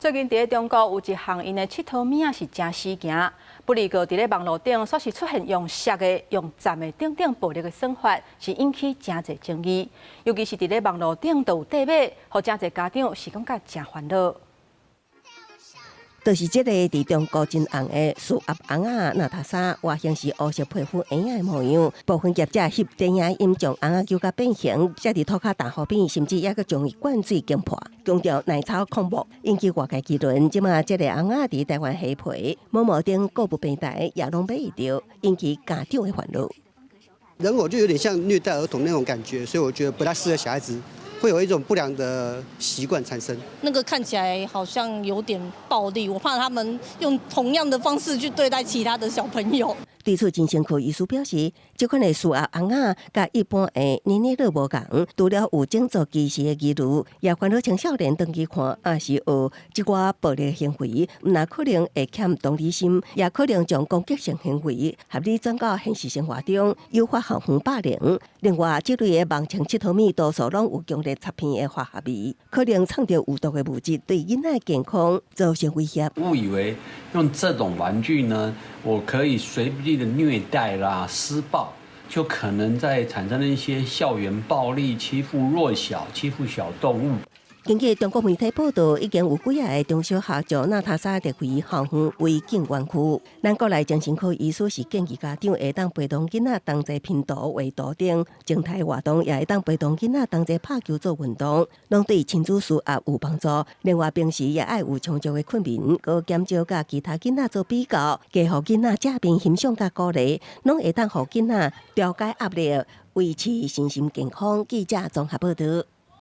最近佇咧中國有一項𪜶的𨑨迌物仔是誠時行，不過佇咧網路頂，煞是出現用摔的、用鏨的等等暴力的算法，是引起誠濟爭議。尤其是佇咧網路頂都有綴碼，予誠濟家長是感覺誠煩惱。就是這个佇中國真紅的舒壓尪仔娜塔莎，外形是烏色皮膚嬰仔的模樣。部分業者翕電影音將尪仔扭甲變形，才佇塗跤踏雨邊，甚至猶閣將伊灌水驚破，強調耐操控木，引起外界議論。這馬這个尪仔佇台灣蝦皮、某某等購物平台也攏買會著，引起家長的煩惱。人偶就有點像虐待兒童那種感覺，所以我覺得不太適合小孩子。會有一種不良的習慣產生。那個看起來好像有點暴力，我怕他們用同樣的方式去對待其他的小朋友。對此，精神科醫師表示，這款的舒壓尪仔佮一般的捏捏樂無仝，除了有種族歧視的疑慮，也煩惱青少年長期看，抑是學這寡暴力行為，毋但可能會欠同理心，也可能將攻擊性行為合理轉到現實生活中，誘發校園霸凌。另外，這類的網情𨑨迌物，多數攏有強烈插片的化學味，可能摻著有毒的物質，對囡仔健康造成威脅。誤以為用這種玩具呢，我可以隨意的虐待啦、施暴，就可能在產生了一些校園暴力、欺負弱小、欺負小動物。根據中國媒體報道，已經有幾仔个中小學將娜塔莎列為校園違禁玩具。咱國內精神科醫師是建議家長會當陪同囡仔同齊拼圖、畫圖等靜態活動，也會當陪同囡仔同齊拍球做運動，攏對親子舒壓有幫助。另外，平時也愛有充足的睏眠，閣減少佮其他囡仔做比較，加予囡仔正面欣賞佮鼓勵，攏會當予囡仔調解壓力，維持身心健康。記者綜合報道。